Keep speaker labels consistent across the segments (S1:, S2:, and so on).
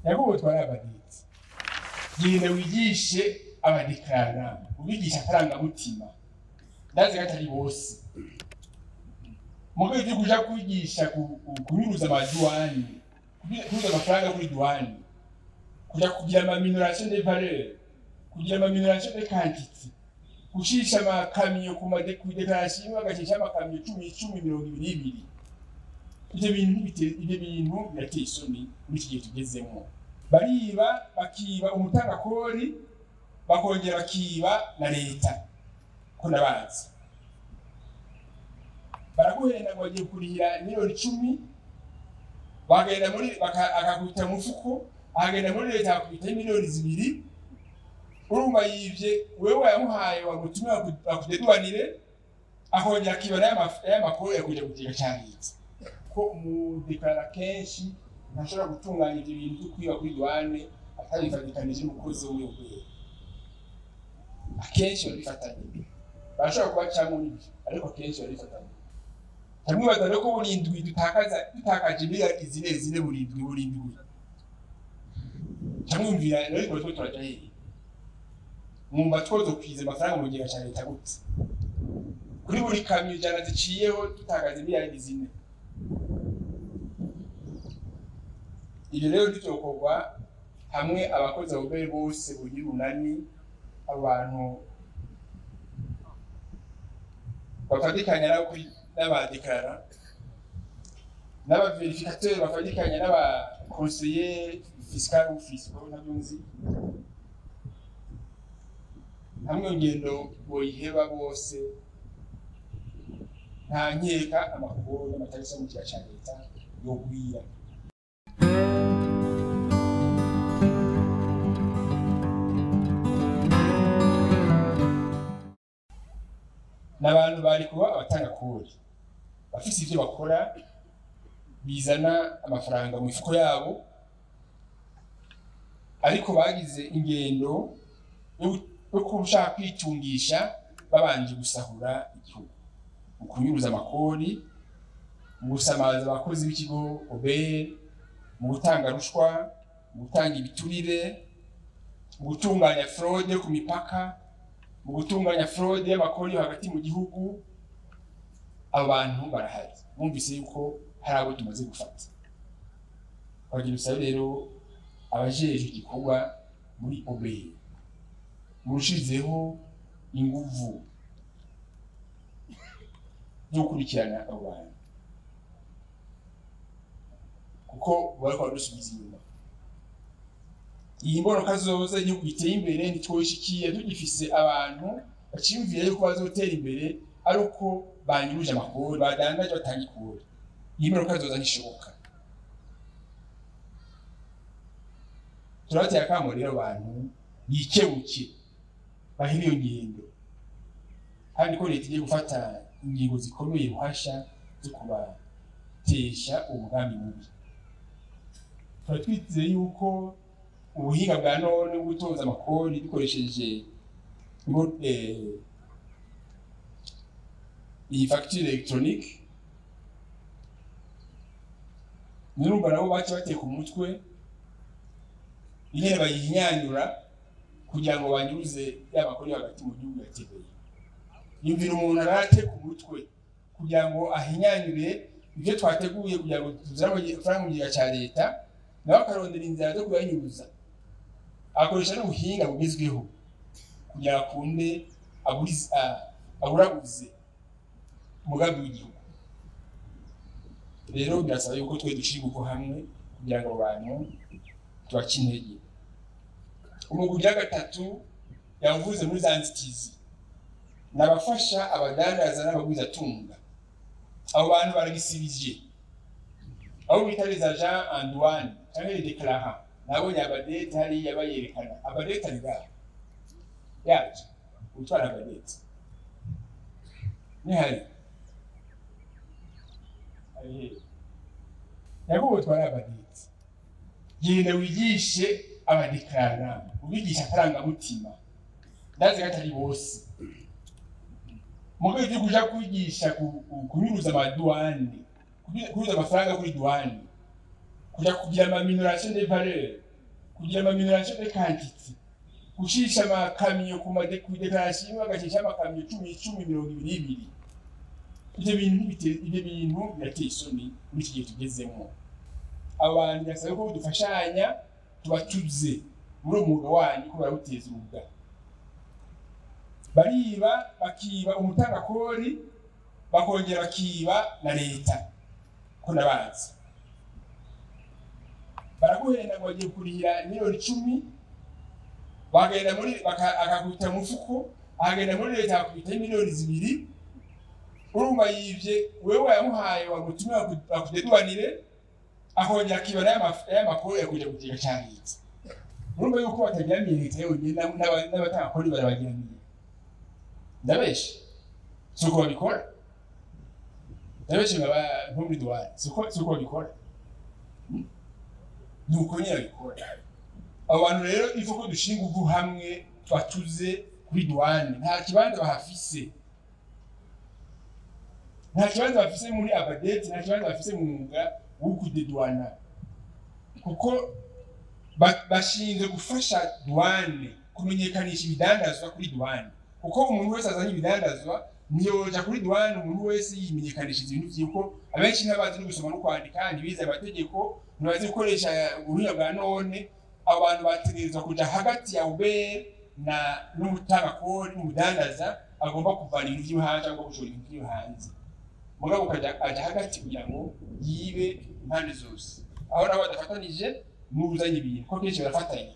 S1: Yakobo twarabaditse. Genda wigishe abadeklara, ubigisha akarangamutima. Ndazi atari bose. Mugabo ivyo kuja kwigisha kunyuruza amaduwani, kunyuruza amafaranga kuri duwani, kuja kugira ama minoration de valeur, kugira ama minoration de quantité, gucisha amakamyo ku déclaration, agacisha amakamyo 10 10 22. Ivyo bintu ivyo bintu birateye isoni muri iki gihe tugezemo. Bariba bakiba umutangakori, bakongera bakiba na leta ko nabazi. Baraguhenda ngo bagiye kurihira miliyoni 10, bagenda muri akakubita mufuko, agenda muri leta akubita miliyoni 2. Urumva yivye wewe yamuhaye wagutumye akudeduanire, akongera akiba n'aya makuru yakuja gutega cyangitse. Ko umudeklara kenshi ntashobora gutunganya ibyo bintu byo kwiba kuri douane atabifatikanije n'umukozi wiwe. Akenshi barifatanye, barashobora kubacamo n'ibyo, ariko akenshi barifatanye. Hamwe rero ko burindwi dutakaje miliyari zine burindwi. Camwumvira rero ko turaja hehe? Mwumva twozokwiza amafaranga mu kigega ca leta gute? Kuri buri kamyo 100 ziciyeho dutakaza miliyari 4. Ibyo rero ntibyokorwa hamwe abakozi b'obere bose bugira urunani, abantu bafatikanya n'abadeklara, n'abaverificateur bafatikanya n'aba conseiller fiscal ou fiscaux ntabyo nzi. Hamwe ngendo boyiheba bose, nta nkeka amakuru y'amatariki yo mu kigega ca leta yogwira. N'abantu bari kuba abatanga kori bafise ivyo bakora bizana amafaranga mu mifuko yabo, ariko bagize ingendo yo kushaka kwitungisha babanje gusahura igihugu mu kunyuruza amakori, mu gusamaza abakozi b'ikigo OBR, mu gutanga rushwa, mu gutanga ibiturire, mu gutunganya fraude ku mipaka, mu gutunganya fraude y'amakori yo hagati mu gihugu. Abantu barahari, bumvise yuko hari abo tumaze gufata. Twagira ubusabe rero abajejwe igikorwa muri OBR murushizeho inguvu zo gukurikirana abo bantu, kuko bariko badusubiza inyuma. Iyi mboneka zoza igihugu giteye imbere ntitwoyishikiye tugifise abantu baciyumvira yuko bazotera imbere ari uko banyuruje amakori, badandaje batanga ikori. Iyi mboneka zoza ntishoboka. Turabateye akamo rero abantu bikebuke bahire iyo ngendo, kandi ko leta igiye gufata ingingo zikomeye buhasha zo kubatesha umugambi mubi. Tuba twizeye yuko ubuhinga bwa none bwo gutoza amakori dukoresheje iyi facture électronique, nurumva nabo baca bateka umutwe ingene bayihinyanyura kugira ngo banyuze y'amakori hagati mu gihugu yategeye. Yumvira umuntu arateka umutwe kugira ngo ahinyanyure ibyo twateguye kugira ngo tuzane amafaranga mu kigega ca leta, nawe akarondera inzira zo kuyanyuruza, akoresha n'ubuhinga bugezweho kugira ngo akunde aburabuze umugambi w'igihugu. Rero birasaba yuko twe dushira ingufu hamwe kugira ngo abantu tubace intege. Umugwi wa gatatu yavuze muri za nzitizi n'abafasha abadandaza n'abagwizatunga. Abo bantu baragisibije, abo bita les agents en douane canke les déclarants. Nabonye abadete hariya bayerekana abadete ari ngaha yaje utwara abadete nihari ari hehe? Yakobo utwara abadete, genda wigishe abadeklara, ubigisha akarangamutima. Ndazi atari bose. Mugabo ivyo kuja kwigisha kunyuruza amaduwani, kunyuruza amafaranga kuri douane, kuja kugira ama minoration des valeurs, Kugira ama minoration de quantité, gushisha amakamyo ku déclaration imwe, bagashisha amakamyo 10 10, 20 20. Ivyo bintu birateye isoni muri iki gihe tugezemo. Abantu birasaba ko dufashanya, tubatuze muri uwo mwuga wanyu, ko barawuteza ubwa bariba, bakiba umutangakori, bakongera bakiba na leta, ko ndabazi baraguhenda ngo bagiye kurihira miliyoni 10, bagenda muri akakubita mu mufuko, akagenda muri leta akakubita miliyoni 2. Urumva yivye wewe wayamuhaye, wamutumye akudedubanire, akongera akiba n'aya makuru yakuja mu kigega ca leta. Urumva yuko bataryamiye leta yonyine, n'abatangakori barabaryamiye. Ndabeshe? Si uko babikora? Ndabeshe baba nko muri douane? Si uko babikora? Ni uko nyine babikora. Abo bantu rero ifu ko dushinga inguvu hamwe, twatuze kuri douane. Nta kibanza bahafise, nta kibanza bafise muri ABADET, nta kibanza bafise mu mwuga wo kudedwana, kuko bashinzwe gufasha douane kumenyekanisha ibidandazwa kuri douane, kuko umuntu wese azanye ibidandazwa ntiyoja kuri douane umuntu wese yimenyekanishije ibintu vyiwe, kuko abenshi ntibazi no gusoma no kwandika, ntibize amategeko, ntibazi gukoresha ubuhinga bwa none. Abo bantu bategerezwa kuja hagati ya OBR na n'umutangakori n'umudandaza agomba kuvana ibintu vyiwe hanze cyangwa gushora ibintu vyiwe hanze, mugabo ukaja aja hagati kugira ngo yibe impande zose, aho nabo badafatanije n'uzanye ibintu, kuko kenshi barafatanya.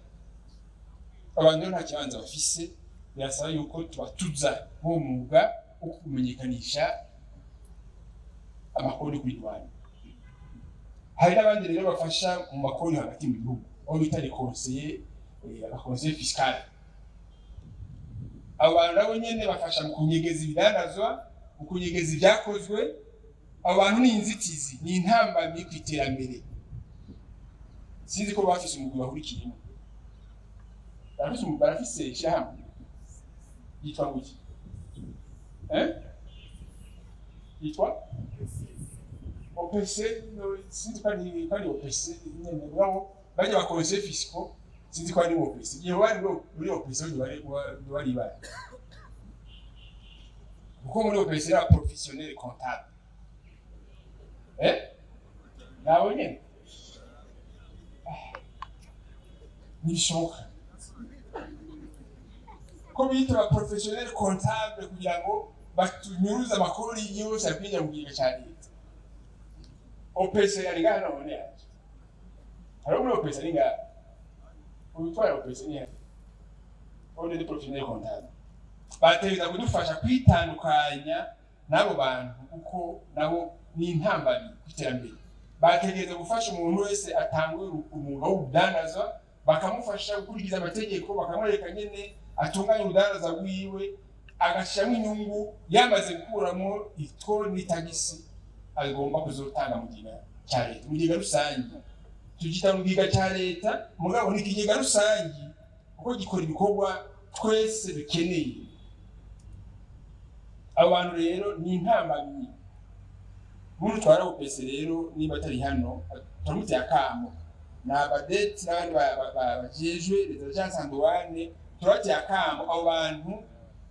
S1: Abantu rero nta kibanza bafise, birasaba yuko tubatuza nk'uwo mwuga wo kumenyekanisha amakori kuri douane. Hari n'abandi rero bafasha mu makori hagati mu gihugu, aho bita les conseillers, abaconseillers fiscal. Abo bantu nabo nyene bafasha mu kunyegeza ibidandazwa, mu kunyegeza ibyakozwe. Abo bantu ni inzitizi, ni intambamyi ku iterambere. Sinzi ko bafise umugwi bahurikiyemo. Barafise ishyirahamwe yitwa nguki? Yitwa OPC. No, sinzi ko ari OPC nyene, mugabo bajya ba conseillers fiscaux, sinzi ko ari OPC. Igihe bari muri OPC bari kuko muri OPC era professionnel comptable, nawe nyene. Ntibishoboka ko bita ba professionnel comptable kugira ngo batunyuruze amakuru yose akwinjira mu kigega ca leta. OPC ari ngaha none yaje. Hariho muri OPC ari ngaha, ubitwara OPC ni ordre de professionnel comptable. Bategereza kudufasha kwitandukanya n'abo bantu, kuko nabo ni intambamyi ku iterambere. Bategereza gufasha umuntu wese atanguye umwuga w'ubudandaza, bakamufasha gukurikiza amategeko, bakamwereka nyene atunganya urudandaza rwiwe, agashyiramo inyungu yamaze gukuramo ikori n'itagisi agomba kuzotanga mu kigega cya leta, mu kigega rusange. Tugita mu kigega cya leta, mugabo ni ikigega rusange kuko gikora ibikorwa twese dukeneye. Abo bantu rero ni intambamyi. Muntu twara OPC rero, niba atari hano, turamuteye akamo, ni ABADET n'abandi bajejwe leta cyangwa douane, turabateye akamo, abo bantu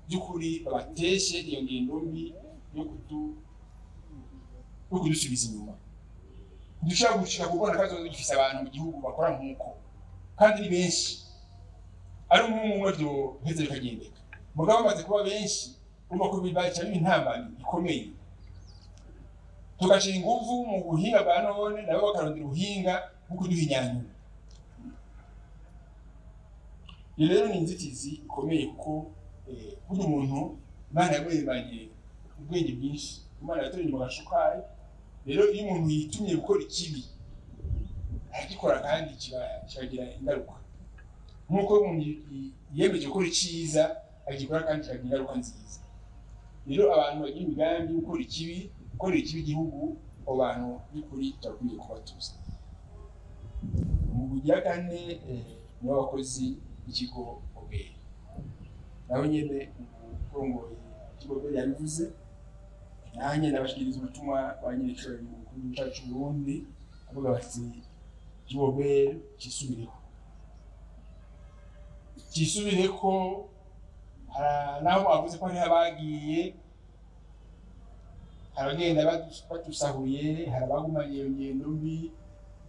S1: by'ukuri babateshe iyo ngendo mbi yo kudusubiza inyuma. Ntidushobora gushika kubona kazoza gifise abantu mu gihugu bakora nk'uko, kandi ni benshi. Ari umwe umwe vyoheza bikagendeka, mugabo bamaze kuba benshi, urumva ko bibaca biba intambamyi ikomeye. Tugashira inguvu mu buhinga bwa none, nabo bakarondera ubuhinga bwo kuduhinyanyura. Iyo rero ni inzitizi ikomeye, kuko burya umuntu Imana yamuremanye ubwenge bwinshi, Imana yaturemye mu gashukayi. Rero iyo umuntu yitumye gukora ikibi, aragikora kandi kikagira ingaruka, nk'uko umuntu yiyemeje gukora icyiza agikora kandi kikagira ingaruka nziza. Rero abantu bagira imigambi yo gukora ikibi, gukorera ikibi igihugu, abo bantu by'ukuri turakwiye kubatuza. Mu bugira kane ni abakozi b'ikigo OBR. Nabo nyene urongoye ikigo OBR yabivuze, nanjye ndabashikiriza ubutumwa ba nyir'icyubahiro umukuru w'igihugu cyacu c'u Burundi, avuga bati ikigo OBR cisubireho. Kisubire ko naho bavuze ko hariho abagiye, hari abagenda batusahuye, hari abagumanye iyo ngendo mbi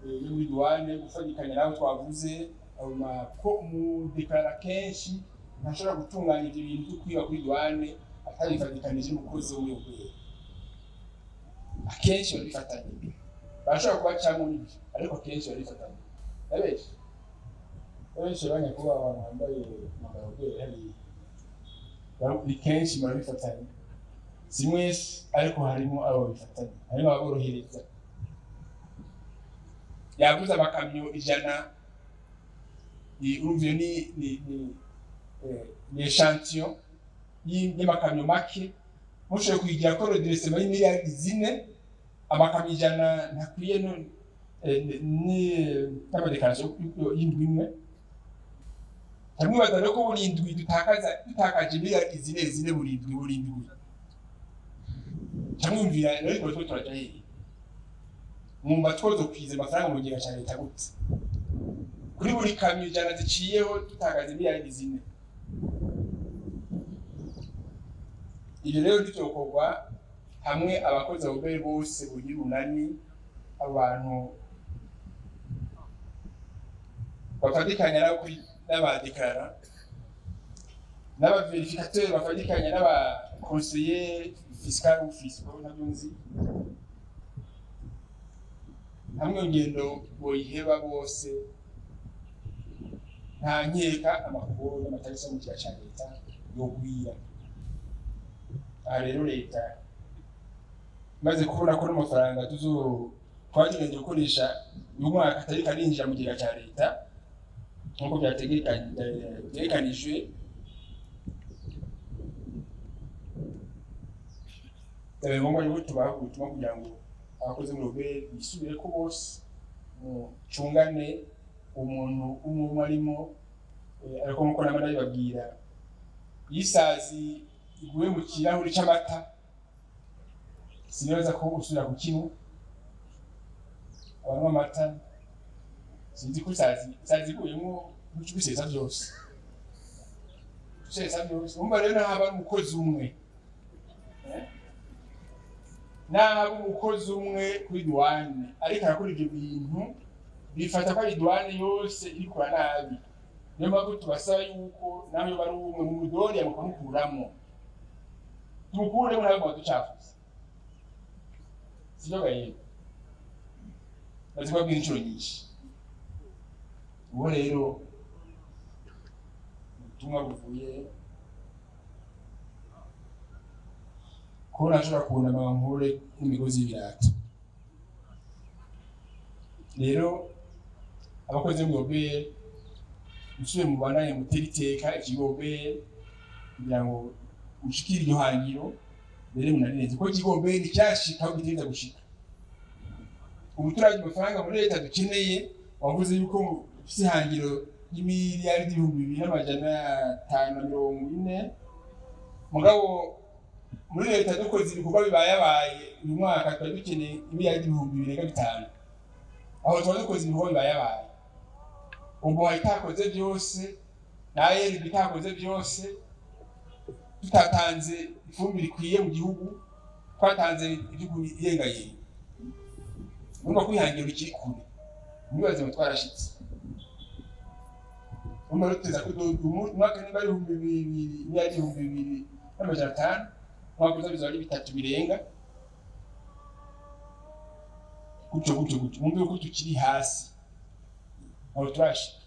S1: yo muri douane gufatikanya nabo twavuze abo ko umudeklara kenshi ntashobora gutunganya ibyo bintu byo kwiba kuri douane atabifatikanije n'umukozi wo muri OBR. Akenshi barabifatanya, barashobora kubacamo n'ibyo, ariko akenshi barabifatanya. Abenshi abenshi abanyakubaha abantu bambaye umwambaro wa OBR hariya ni kenshi barabifatanya, si mwese ariko harimo abo babifatanya, harimo ababorohereza. Yaguze amakamyo 100, urumva iyo ni échantillon y'amakamyo make mushoboye kuyigira ko redressement y'imiliyaridi 4, amakamyo 100 ntakwiye n'amadéclaration y'indwi imwe. Harimwo rero ko buri ndwi dutakaje miliyaridi 4 buri ndwi buri ndwi. Camwumvira rero ko turaja hehe? Mwumva twozokwiza amafaranga mu kigega ca leta gute? Kuri buri kamyo 100 ziciyeho dutakaza miliyaridi 4. Ibyo rero ntibyokorwa hamwe abakozi ba OBR bose bugira urunani, abantu bafatikanya n'abadeklara n'abavérificateur, bafatikanya n'abaconseiller fiscal ou fiscaux, ntabyo nzi, hamwe iyo ngendo boyiheba bose, nta nkeka amakuru n'amatariki yo mu kigega ca leta yogwira. Aha rero leta imaze kubona ko n'amafaranga tuzo twagenewe gukoresha uyu mwaka atari karinjira mu kigega ca leta nk'uko byategekanijwe, byabaye ngombwa yuko tubaha ubutumwa kugira ngo abakozi muri OBR bisubire ko bose mucungane umuntu umwe umwe arimo. Ariko nkuko nama ndabibabwira, iyo isazi iguye mu kirahuri c'amata sinibaza ko usubira kukinywa. Abanywa amata sinzi ko isazi iguyemwo uca ubisesa vyose, usesa vyose. Urumva rero naho ari umukozi umwe, naho umukozi umwe kuri douane ariko arakora ivyo bintu, bifata ko ari douane yose irikora nabi. Niyo mpamvu tubasaba yuko nawe yoba ari umwe mu mudori mukamukuramo, tumukuremo ntabwo baducafuza, sivyo gaye? Maze kubabwira inshuro nyinshi. Ubu rero ubutumwa buvuye ko nashobora kunama nkure n'imigozi y'ibirato. Rero abakozi bo muri OBR musubire mubandanye mutere iteka ikigo OBR kugira ngo mushikire iryo hangiro mbere munarineze, kuko ikigo OBR nticyashika aho gitegerezwa gushika. Ubu turavye amafaranga muri leta dukeneye, wavuze yuko ufise ihangiro y'imiliyaridi 2540, mugabo muri leta dukoze ibikorwa bibayabaye uyu mwaka twari dukeneye imiliyaridi 2500. Aho tuba dukoze ibikorwa bibayabaye, ubu itakoze byose na itakoze byose, tutatanze ifumbire ikwiye mu gihugu, twatanze igihugu irengayenga. Urumva kwihangira bikiri kure, ntibaze ngo twarashitse. Urumva rero tuteza ko umwaka niba ari 2000, niba ari 2500, umwaka uza bizaba ari 3 birenga gutyo gutyo gutyo. Mwumve ko tukiri hasi, aho turashika.